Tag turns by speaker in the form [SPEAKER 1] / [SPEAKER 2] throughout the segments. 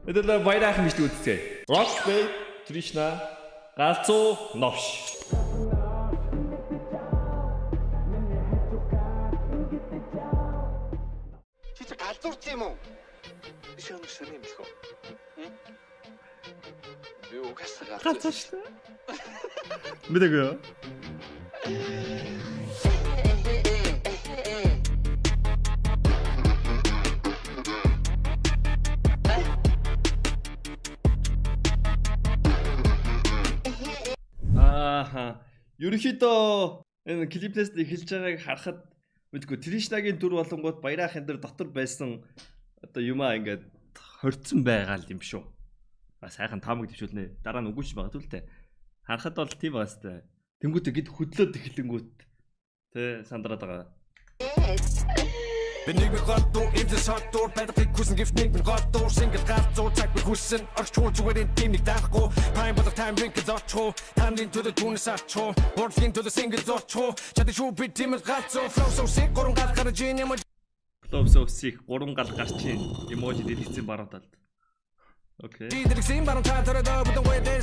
[SPEAKER 1] Хэдүүлээ баяр ахын бичлэг үзцгээе. Rock Babe, Trishna, Галзуу Новш.
[SPEAKER 2] Чи чи галзуурсан юм уу?
[SPEAKER 3] Би шиг сони юм бэлхүү. Би угаасаа галзуу.
[SPEAKER 1] шүү дээ. Мэдээгүй юу? Ааха. Ерөнхийдөө энэ клипнээс эхэлж байгааг харахад мэдгүй Тришнагийн дүр болонгууд Баяр ахын дээр дотор байсан одоо юмаа ингээд хорцсон байгаа л юм шүү. А сайхан таамаг дэвшүүлнэ. Дараа нь үгүй ч магадгүй л те. Харахад бол тийм байгаа сте. Тэнгүүтээ гид хөдлөөд эхлэнгүүт тэ сандраад байгаа.
[SPEAKER 4] Би нэг гол дуу имзэн шот дуур байдаг хүсэн гифт нэг гол дуур single галзуу цаг би хүссэн орчуул зүгээр энэ тим нэг даахгүй time болох time drink зоочхоо таны төлөө түүнээс арчхоо урлагийн төлөө single зоочхоо чадах шүү би тийм л галзуу flow so sick гурван гал гарч ийн юм.
[SPEAKER 1] Flow so sick гурван гал гарч ийн emoji дэлгэцийн баруун талд. Окей.
[SPEAKER 4] Дэлгэцийн баруун талд өрөөдөө бүдэн үедээ.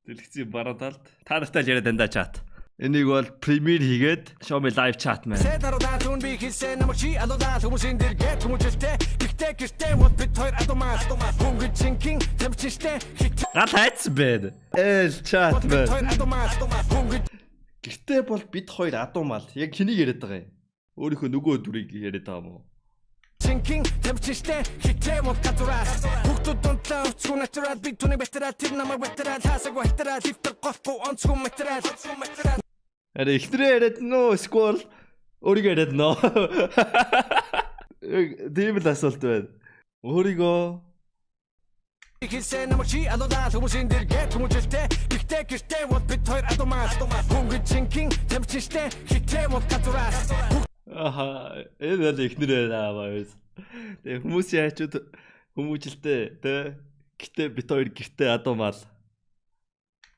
[SPEAKER 1] Дэлгэцийн баруун талд. Та нартай л яриад дандаа чат. Энийг бол премьер хийгээд show me live chat man.
[SPEAKER 4] Сэт харуулаа түн би хэлсэн намайг чи алуулаа хүмүүсийн дэргэд хүмүүжэлтэй гэхдээ гэртээ бол бид хоёр адумаа хөнгө жинхэнэ тэмчтэй хит.
[SPEAKER 1] Гал хайцсан байна. Эл chat
[SPEAKER 4] бид
[SPEAKER 1] man.
[SPEAKER 4] Хоёр адумаа хөнгө.
[SPEAKER 1] Гэртээ бол бид хоёр адуумал. Яг хэнийг яриад байгаа юм? Өөрийнхөө нөгөө дүрийг яриад байгаа юм уу?
[SPEAKER 4] Жинхэнэ тэмчтэй хитээ бол газраас хүүхдүүд дунтлаа өцгөө натурал би түүний бэтрал тэр намайг бэтрал хаасаг бэтрал лифтер голхгүй онцгой материал.
[SPEAKER 1] Арай эхнэрээ яриад нөө эсвэл өөрийгөө яриад нөө. Яг тийм л асуулт байна. Өөрийгөө
[SPEAKER 4] Хэлсэн намайг чи алуулаа хүмүүсийн дэргэд хүмүүжэлтэй гэхдээ гэртээ бол бид хоёр адумаа хөнгө жинхэнэ тэмчтэй хитээ бол газраас.
[SPEAKER 1] Аха, энэ бол эхнэрээ аа. Тэгээ хүмүүсийн хажууд хүмүүжилтэй тэ. Гэтэ бит хоёр гэртээ адуумал.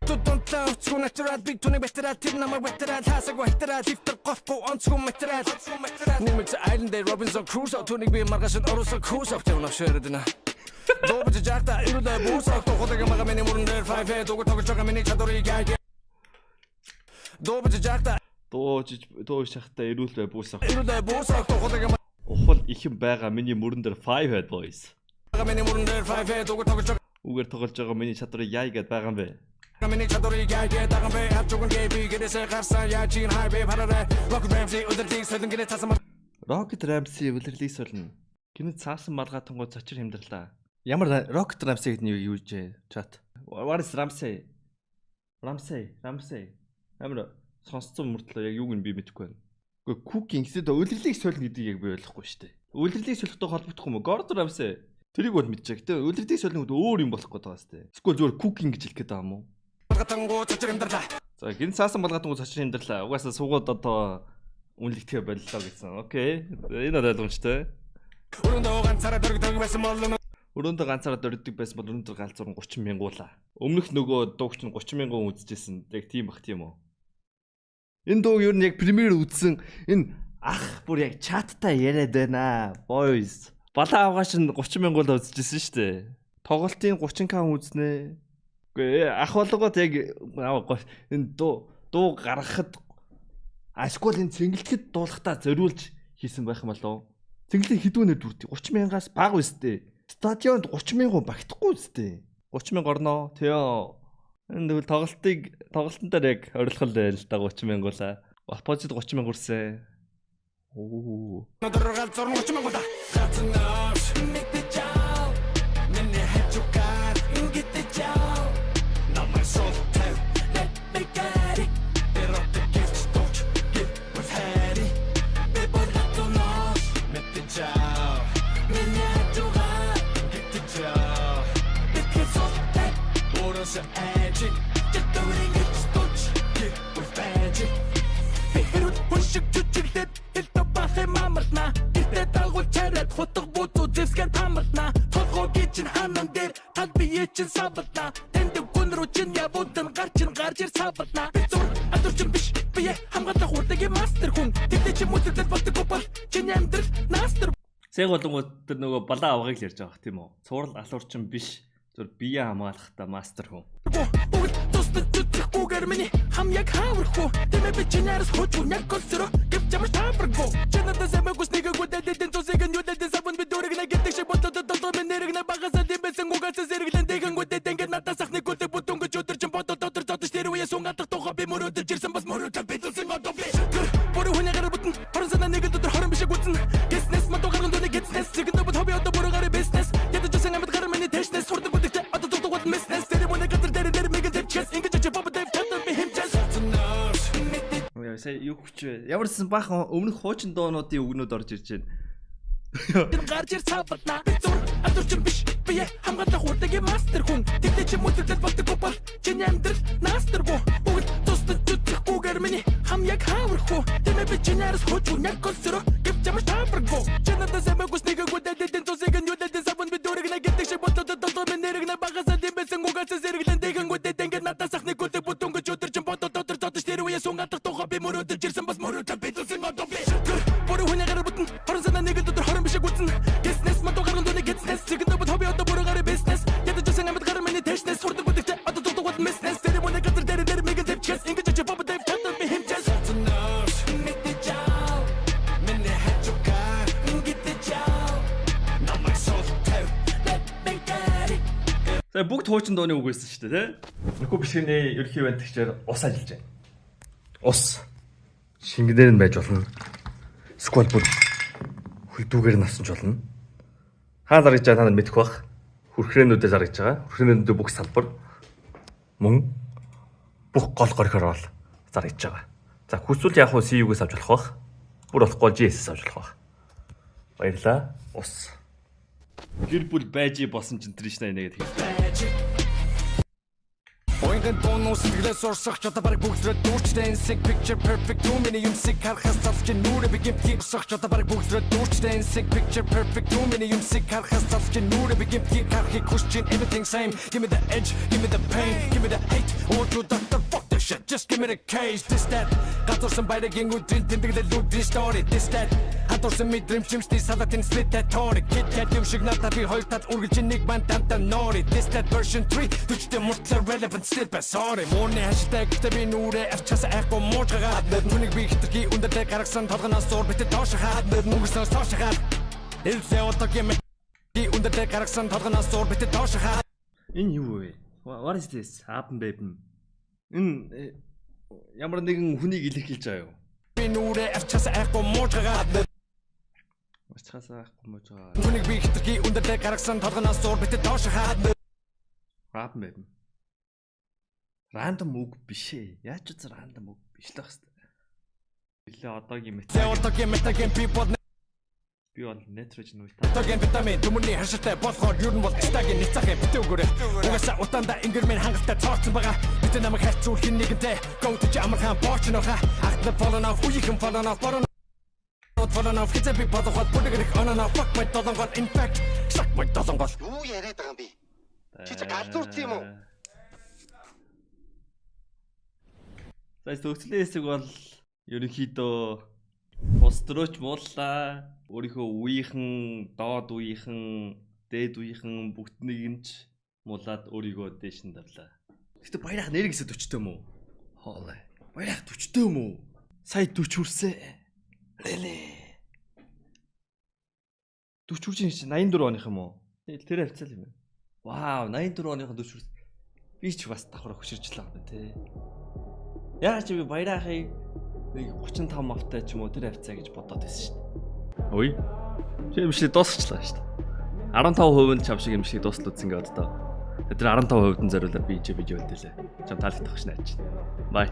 [SPEAKER 4] Дунтлаа өцгөө натурал би түүний бэтрал тэр намайг бэтрал хаасаг бэтрал лифтер голхгүй онцгой материал. Нэмэгц island дээр Robinson Crusoe түүнийг би маргааш нь оруулсан Crusoe тэр навшэрдэнэ. Дуу бич жакта ирүүлээ бүүсок тухайг мага миний мөрөн дээр 5 head уг тоглож байгаа миний чадварыг яа. Дуу бич жакта
[SPEAKER 1] Дуу жиж дуу шахтаа эрүүл бай бүүсэх.
[SPEAKER 4] Ирүүлээ бүүсок тухайг
[SPEAKER 1] Ухал ихэн байгаа миний мөрөн дээр 5 head boys.
[SPEAKER 4] Мага миний мөрөн дээр 5 head уг тоглож байгаа
[SPEAKER 1] Үгээр тоглож байгаа миний чадварыг яа гэд байгаа юм бэ?
[SPEAKER 4] Миний чадварыг яа гэд байгаа юм бэ? Авч өгөн гээ би гэрээсээ гарсан яа чи хайвей парарэ Rock Ramsey өдөрлийг солин гэрээ цаасан.
[SPEAKER 1] Rocket Ramsey үлрэрлийг солино. Гинэт цаасан малгай тунгуу цочир хэмдэрлээ. Ямар Rocket Ramsey гэдэг нь юу гэж чат? What is Ramsey? Ramsey, Ramsey. Амар сонсцсон мөртлөө яг юуг нь би мэдэхгүй байна. Үгүй cooking гэсэн үлрэрлийг солино гэдгийг яг би ойлгохгүй шүү дээ. Үлрэрлийг солихтой холбогдох юм уу? Gordon Ramsay. Тэрийг бол мэдчихэ. Гэтэ үлрэрлийг солино гэдэг өөр юм болох гээд байгаа шүү дээ. Эсвэл зүгээр cooking гэж хэлэх гээд байгаа юм уу?
[SPEAKER 4] Малгай цочир хэмдэрлээ.
[SPEAKER 1] За гинт цаасан малгай тунгуу цочир хэмдэрлээ. Угаасаа суугаад одоо үнэлэгдэхэ боллоо гэсэн. Окей. Энэ бол ойлгомжтой.
[SPEAKER 4] Өрөөндөө ганцаараа дөргдөг байсан бол
[SPEAKER 1] Өрөөндөө ганцаараа дөрдөг байсан бол өнөөдөр галзуурн 30 мянгуулаа. Өмнөх нөгөө дуугч нь 30 мянган үзчихсэн. Яг тийм бах тийм үү? Энэ дууг ер нь яг премьер үзсэн энэ ах бүр яг чаттай яриад байна. Boys. Балаа авгааш нь 30 мянгуулаа үзчихсэн шүү дээ. Тоглолтын 30к үзнэ. Үгүй ах болгоод яг энэ дуу гаргахад эсвэл энэ цэнгэлтэд дуулахтаа зориулж хийсэн байх юм болов. Цэнгэлтийн хэдүүнээр дүрдэг 30 мянгаас бага үстэй. Стадионд 30 мянган багтахгүй үстэй. 30 мянга орноо. Тэё. Энэ тэгвэл тоглолтыг тоглолтон дээр яг орилгол байл л да 30 мянгуулаа. Оппозит 30 мянга үрсэн. Оо.
[SPEAKER 4] Өнөөдөр галзуурн 30 мянгуулаа. Галзуурн мэдэж миний хажуугаар ингэдэж намайг суултай let me get it. Эротик гэж дууч гэвэл хайри би бол галзуурн мэдэж миний хажуугаар ингэдэж бидний суултай өөрөөсөө айжиг чадварыг гэж дууч гэвэл байж. Хэрвээ хүн шиг жүжиглээд хэлтэ бах юм амарна. Гэртээ дагуул чараад хутга бүүзүү зэвсгэн тамарна. Толгой чинь ханан дээр тал бие чинь савлна. Тэнд гүн рүү чинь явуудан гар чинь гарч ир савлна. Би зүр адурчин биш бие хамгаалах урлагийн мастер хүн. Тэгтээ чи мүлдэл болдог бол чиний амьдрал настер.
[SPEAKER 1] Сая болонгууд тэр нөгөө балаа авгыг л ярьж байгаа бах тийм үү? Цуврал алуурчин биш. Зүр бие хамгаалахдаа мастер хүн.
[SPEAKER 4] Бүгд тусдаж үзэхгүйгээр миний хам яг хааврахгүй. Тэмээ би чиний араас хөөж яг голсороо гэвч ямар тааваргүй. Чи надаас амиагүйс нэгээгүү дэлэдэн цусыг нь юлэдэн савн би дүүрэг гэдэг шиг бодлоо толгой минь нэрэг багасаа димбэсэн угаасаа зэрэглэн дэгэнгүүтээ ингээд надаас ах нэг үлдэг бүтэн гэж өдөржин бодод дотор зодож тэр үе сун гадах тухай би мөрөөдөлж ирсэн бас мөрөөдөл бидэлсэн одоо би шүтгэр бүрэн хүний гараар бүтэн хорон санаа нэг л дотор хорон бишиг үтсэн гиснес мато гарган дүний гиснес зэгэн бод хобби одоо бүрэн гарын бизнес ядаж өсөн амьд гар миний тэшнес хурдан бүдэгтэй одоо зүгдэг бол миснес церемони газар дээр дээр мэгэн төвчээс ингэж очи боб дэв татар би хэмжээс.
[SPEAKER 1] Яа, сая юу хүч вэ? Ямар ч сан баахан өмнөх хуучин дуунуудын үгнүүд орж ирж байна.
[SPEAKER 4] Гарч ир цавбатна би зур алуурчин биш, бие хамгаалах урдагийн мастер хүн. Тэгтээ чи мүтэглэл болдог бол чиний амьдрал наастргүй. Бүгд тусдаж үзэхгүйгээр миний хам яг хааврахгүй. Тэмээ би чиний араас хөөж яг голсороо гэвч ямар тааваргүй. Чи надаас амиагүйс нэгээгүү дэлэдэн цусыг нь юлэдэн савн би дүүрэг гэдэг шиг бодлоо толгой минь нэрэг багасаа димбэсэн угаасаа зэрэглэн дэгэнгүүтээ ингээд надаас ах нэг үлдэг бүтэн гэж өдөржин бодод дотор зодож тэр үе сун гадах тухай би мөрөөдөлж ирсэн бас мөрөөдөл бидэлсэн одоо би шүтгэр бүрэн хүний гараар бүтэн хорон санаа нэг л дотор хорон бишиг үтсэн гиснес мато гарган дүний гиснес зэгэн бод хобби одоо бүрэн гарын бизнес ядаж өсөн амьд гар миний тэшнес хурдан бүдэгтэй одоо зүгдэг бол миснес церемони газар дээр дээр мэгэн төвчээс ингэж очи боб дэв татар би хэмжээс.
[SPEAKER 5] Мэдээж аав миний хажуугаар ингэдэж аав намайг сул тавь.
[SPEAKER 4] Let me get it.
[SPEAKER 1] Сая бүгд хуучин дууны үг байсан шүү дээ, тэ? Нөхөө бичлэгний ерөнхий бантгчаар ус ажиллаж байна. Ус шингэнээр нь байж болно. Эсвэл бүр хөлдүүгээр нь авсан ч болно. Хаа заргаж байгаа та нар мэдэх бах. Хүрхрээнүүдээ заргаж байгаа. Хүрхрээнүүдээ бүх салбар мөн бүх гол горхоор бол заргаж байгаа. За, хүсвэл яг хуу CU-гээс авч болох бах. Бүр болохгүй GS-ээс авч болох бах. Баярлаа. Ус. Гэр бүл байж болсон чинь Тришна нэгэд хэлж.
[SPEAKER 5] Уянган дуунуу сэтгэлээс урсах ч одоо бараг бүгдрээ дүүрчтэй инсик picture perfect too many юмсыг харахаас залж нүрэ би гимтгий урсах ч одоо бараг бүгдрээ дүүрчтэй инсик picture perfect too many юмсыг харахаас залж нүрэ би гимтгий харахыг хүсэж чинь everything same. Give me the edge, give me the pain, give me the hate or to doctor, fuck that shit, just give me the case. This that гадуурсан баяргийн өдрийн тэмдэглэл өдрийн story. This that хадуурсан мэдрэмж чимсний салатын split that tonic kit kat юм шиг надад би хоёр тал үргэлж нэг ман тамтам нори. This that version 3 төчтэй муртлаа relevant still but sorry. Муурны хаштай гэхдээ би нүрээ арчаас айхгүй мууж байгаа. Түүнийг би хитрхи өндөрлөө гаргасан толгоноос зур битэд доош хаад мөнгөснөөс доош хаад Илсээ удаагийн би өндөрлөө гаргасан толгоноос зур битэд доош хаад.
[SPEAKER 1] Энэ юу вэ? What is this? Happen baby. Энэ ямар нэгэн хүнийг илэрхийлж байгаа юу?
[SPEAKER 5] Би нүрээ арчаас айхгүй мууж байгаа.
[SPEAKER 1] Арчаас айхгүй мууж байгаа.
[SPEAKER 5] Түүнийг би хитрхи өндөрлөө гаргасан толгоноос зур битэд доош хаад.
[SPEAKER 1] Happen baby. Random үг биш ээ. Яаж ч random үг биш л байх хэвээр. Билээ одоогийн мета.
[SPEAKER 5] Одоогийн метагийн би бол
[SPEAKER 1] Би бол нэтрэжн үе та.
[SPEAKER 5] Тогийн витамин төмөрний хашилтай болохоор ер нь бол стагийн ницахын битүү өгөөрэй. Угаасаа утаанда ингэрмэн хангалттай цоорцсон байгаа. Бид намайг хайцуул хин нэгэнтэй. Go to амархан бооч нөхө. Ахна fallen off үеийнхэн fallen off борон fallen off хизээ би бодоход бүлэг on and off fuck my долонгол, in fact suck my долонгол.
[SPEAKER 2] Юу яриад байгаа юм бэ? Чи чи галзуурсан юм уу?
[SPEAKER 1] За, төгслийн хэсэг бол ерөнхийдөө ус төрөөч мууллаа. Өөрийнхөө үеийнхэн, доод үеийнхэн, дээд үеийнхэн бүгд нэг нь ч муулаад өөрийгөө дээш нь давлаа. Гэтэ баярах нэр гэсэ 40 юм уу? Хоолой. Баярах 40 юм уу? Сая 40 хүрсээ. Really? 40 хүрч чинь 84 оных юм уу? Тэгэл тэр хавцал юм байна. Вау, 84 оных 40 хүрсэн. Би ч бас давхар хөшөрч л байгаа юм те. Яагаад чи би баярахыг нэг 35 мавтай ч юм уу тэр хавцаа гэж бодоод байсан шүү дээ. Ой. Чи юм шиг дуусчлаа шүү дээ. 15% нь чам шиг юм шиг дуслаа үзсэн гэдэг одоо. Тэр 15% нь зориулаад би энэ видео үлдээлээ. Чам таалагдах гэж найдаж байна. Bye.